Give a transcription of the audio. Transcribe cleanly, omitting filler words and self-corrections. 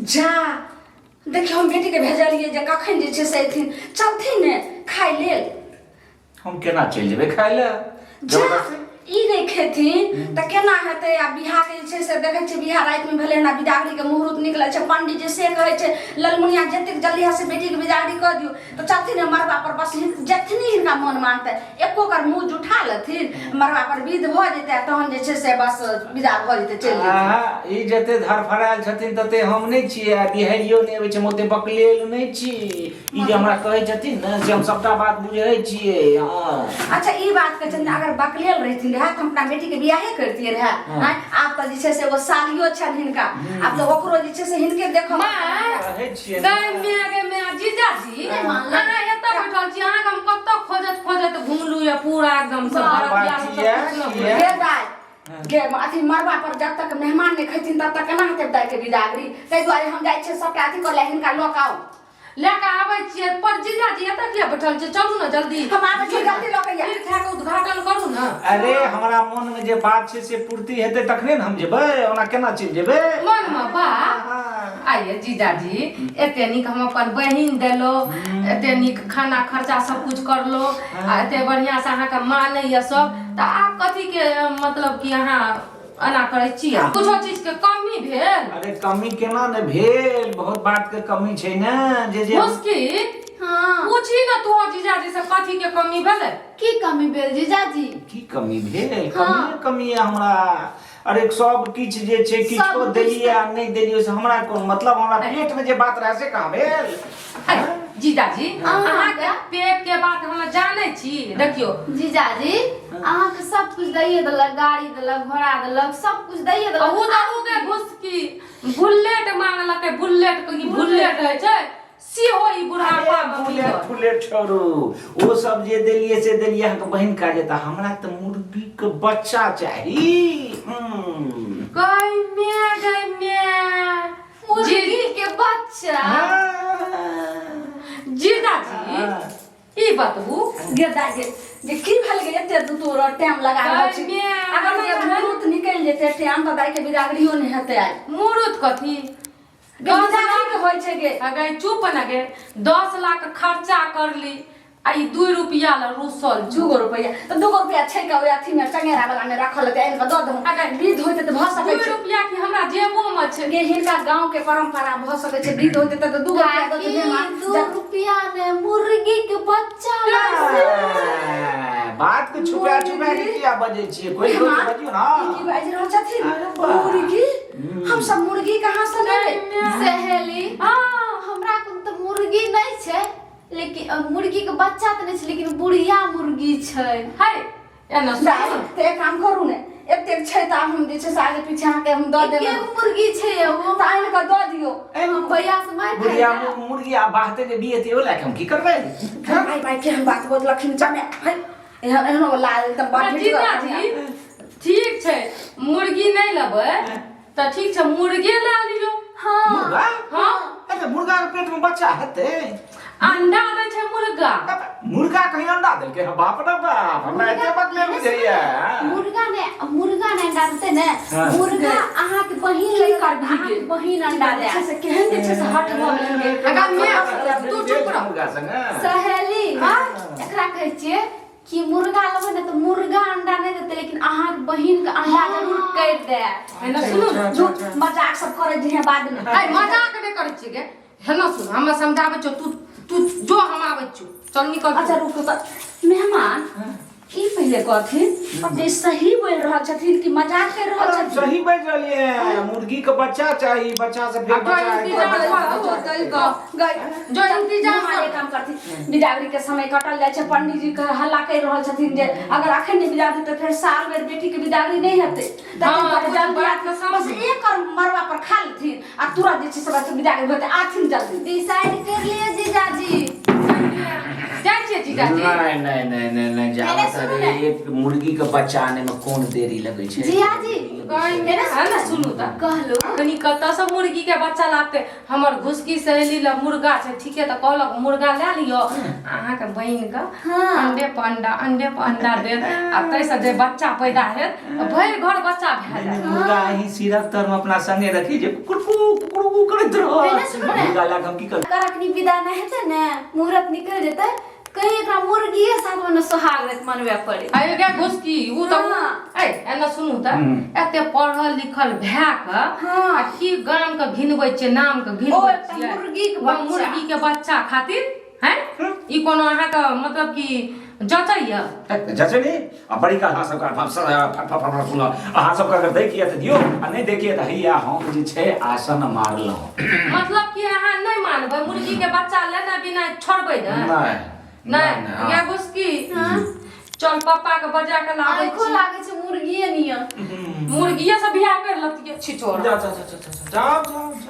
जा देखियौ, हम बेटीके भेजलियै जे कखन जे छै से अयथिन, चलथिन ने खाय लेल। हम केना चलि जेबै खाय लए? जा। जबरदस्ती? ई नहि खेथिन तऽ केना हेतै? आ बियाहके जे छै से देखै छियै, बियाह रातिमे भेलै हन आ बिदागरीके मुहूर्त निकलल छै। पंडीजी से कहै छै ललमुनिया जतेक जल्दी है से बेटीके बिदागरी कऽ दियौ। तऽ चलथिन ने मड़बा पर, बस जखनी हिनका मन मानतै एको कर मुँह जुठा लेथिन, मड़बा पर विध भऽ जेतै आ तहन जे छै से बस विदा भऽ जेतै, चलि जेतै। आहा, ई जते धड़फड़ायल छथिन तते हम नहि छियै आ बिहारियो नहि अबै छै, हम ओते बकलेल नहि छी। ई जे हमरा कहै छथिन ने से हम सबटा बात बुझै छियै। हँ। अच्छा, ई बात कहै छथिन, अगर बकलेल रहथिन रहए तऽ हम अपना बेटीके बियाहे करतियै रहए। आँय, आब तऽ जे छै से एगो सालियो छनि हिनका, आब तऽ ओकरो जे छै से हिनके देखऽ माँ कहै छियै ने। गै माय, गै माय, जीजाजी, अहाँ एतऽ बैठल छी? अहाँके हम कतऽ खोजैत खोजैत घुमलू ये पूरा एकदम से बरतिया सब किया? पुछलहुँ। किया? गे दाइ गे, अथी मड़बा पर जब तक मेहमान नहि खैथिन तब तक केना हेतै दाइके बिदागरी? ताहि दुआरे हम जाइ छियै सबटा अथी कऽ ले, हिनका लऽ कऽ आउ। लए कऽ आबै छियै, पर जीजाजी एतऽ किया बैठल छियै? चलू ने जल्दी। हम आबै छी, जल्दी लऽ कऽ। खीर खा कऽ उद्घाटन करू ने। अरे, हमरा मन में जे बात छै से पूर्ति हेतै तखने ने हम जेबै, ओना केना चलि जेबै? मनमे बा आइए जीजाजी, एते नीक हम अपन बहिन देलो, एते नीक खाना खर्चा सब कुछ करलो आ एते बढ़िया से अहाँके मानैया सब, तऽ आब कथीके मतलब कि अहाँ एना करै छियै? कुछो चीज के कमी भेल? अरे, कमी केना ने भेल? बहुत बात के कमी छै ने जे जे मुस्की। हाँ। पूछी ने तू जीजाजी से, कथी के कमी भेलै? की कमी भेल जीजाजी? की कमी भेल? हाँ। कमी कमी है हमरा। अरे, सब किछु जे छै किछो सब किछु। देलियै आ नहि देलियै से हमरा कोन मतलब? हमरा पेट में जे बात रहै से कहाँ भेल? अरे जीजाजी, अहाँ अहाँके पेट के बात हम जानै छी, देखियौ। जीजाजी, अहाँके सब कुछ दैये देलक, गाड़ी देलक, घोड़ा देलक, सब कुछ दैये देलक। अहू तऽ उ के घुसकी बुलेट मांगलकै, बुलेट के ई बुलेट होइ छै सेहो ई बुढ़ापा मे बुलेट मिलल। फुलेट छोड़ू, ओ सब जे देलियै से देलियै, अहाँके बहिन का जेता, हमरा तऽ मुर्गी के बच्चा चाही। गै मे, गै मे। मुर्गी के बच्चा? हाँ। जीजाजी, ई बतबू। गे दाइ गे, जे की भेल गे? एते दू तोरा टाइम लगा रहल छी। दाइ, अगर जे मुहूर्त निकलि जेतै टाइम तऽ दाइके बिदागरियो नहि हेतै आइ। मुहूर्त कथी? गे, बिदागरी के होइ छै गे। अगे चुप न गे, 10 लाख खर्चा करली आ ई 2 रुपया ला रुसल छौ। 2 गो रुपैआ तऽ 2 गो रुपैआ छै के ओहि अथीमे चंगेरा वाला मे रखल हेतै, आनि कऽ दऽ दहूँ। अगर विध होइतै तऽ भऽ सकै दू छै। रुपया की हमरा जेबो मे छै। गे, हिनका गाँव के परंपरा भऽ सकै छै, विध होइतै तऽ 2 गो रुपैआ दऽ काकी, देबै। 2 रुपया ने, मुर्गी के बच्चा। बात के छुपा छुपा के किया बजै छियै? कोई कोई के बजियौ ना। ई की बाजि रहल छथिन? अरे वाह। मुर्गी? हम सब मुर्गी कहाँ से लेबै? सहेली, हाँ। हमरा कोन तऽ मुर्गी नहि छै, लेकिन मुर्गी के बच्चा तऽ नहि छै, लेकिन बुढ़िया मुर्गी छै। है एना दाइ, सुन। तऽ एक काम करू ने, एतेक छै तऽ आब हम जे छै से आगे पीछे अहाँके हम दऽ देबै। एके गो मुर्गी छै ओ। तऽ आनि कऽ दऽ दियौ। हम भैया से मारि खाइ बुढ़िया ने। मुर्गी आ बाहते जे बियेतै ओ लए के हम की करबै? भाइ भाइ, केहन बात बजलखिन जमे है, एहन एहनो लाल एकदम बड़ ढीठ। जीजाजी, ठीक छै, मुर्गी नहि लेबै तऽ ठीक छै, मुर्गे लए लियौ। हाँ। मुर्गा? हाँ। अरे, मुर्गा के पेट में बच्चा हेतै? अंडा दै छै मुर्गा। मुर्गा कहीं अंडा देलकै? हँ, बाप रे बाप, हमरा एते बकले बुझैया। मुर्गा ने, मुर्गा ने अंडा देतै ने। हाँ। मुर्गा अहाँके बहिन की लग करबही अहाँके गे? बहिन अंडा जे छै दे। से केहन जे छै से हट भऽ गेलनि गे। अगर मैं तू चुप रह। मुर्गा संगे सहेली, एकरा कहै छियै कि मुर्गा लेबै ने तऽ मुर्गा अंडा नहि देतै, लेकिन अहाँके बहिन के अंडा जरूर करि दे। एना सुनू ने। झूठ मजाक सब करै जे बाद में। अरे, मजाक नहि करै छियै गे। हेना सुन, हम समझाबै छियौ, तू तू जो, हम आबै छियौ, चल निकल तू। अच्छा रुकू तऽ, मेहमान, ई पहिले कहथिन जे सही बोलि रहल छथिन कि मजाक करि रहल छथिन? सही बाजि रहलियै, मुर्गी के बच्चा चाही, बच्चा से फेर आ बच्चा इंतजार हेतै। कर। जो इंतजार मेहमान कर। एक काम करथिन, बिदागरी के समय कटल जाइ छै, पंडीजी के हल्ला करि रहल छथिन जे अगर अखन नहि बिदागरी तऽ फेर साल भरि बेटी के बिदागरी नहि हेतै। तऽ हाँ, एहि दुआरे कुछ जल्दी बात के आथिन। समझ। बस एक और मरवा पर खा लेथिन आ तुरंत जे छै से बस बिदागरी होतै, आथिन जल्दी। डिसाइड कर लिअ जीजाजी। जाइ छियै जीजाजी। नहीं नहीं नहीं नहीं नहीं, पहिले जाबत सुनू अरे ने। एक मुर्गी के बच्चा आने में कोन देरी लगे छै? जियाजी। लगै छै। है ने सुनू तऽ कहलो अखनी कतऽसँ मुर्गी के बच्चा लागतै हमर घुसकी सहेली लग मुर्गा छै ठीके तऽ कहलक मुर्गा लए लिअ अहाँके बहिन के अंडे पर अंडा अंडे पर अंडा देत आ ताहिसँ जे बच्चा पैदा हेत तऽ भरि घर बच्चा भए जायत मुर्गा अहीं सिरक तर में अपना संगे रखी जे कुकुरकू कुकुरकू करैत रह नहि, सुनू ने। मुर्गा लए कऽ हम की करबै एकर अखनी विदा नहि हेतै ने मुहूर्त निकलि जेतै कहीं एकरा मुर्गिए साथ में ने सोहाग राति मनबे पड़े आयो गे घुसकी उ तऽ हाँ। ऐ एना सुनू तऽ एते पढ़ल लिखल भए कऽ हाँ। आ की गाम के घिनबै छियै नाम के ओ घिनबै एकटा छियै मुर्गीके ओ बच्चा। मुर्गी के बच्चा खातिर हैं ई कोनो अहाँके मतलब कि जचैया जचै नहि आ बड़ी काल अहाँ सबके फट फट फट सुनल अहाँ सबके अगर दैके यऽ तऽ दियौ आ नहि दैके यऽ तऽ हैया हम जे छै आसन मारलहुँ मतलब कि अहाँ नहि मानबै मुर्गी के बच्चा लेने बिना छोड़बै ने नहि नहि गे घुसकी चल पप्पा के बजा के लाबै आँखो छी लागै छै मुर्गिए नियन मुर्गिए से बियाह कर लतियै छिचोरा जा जा जा जा जा जा जा।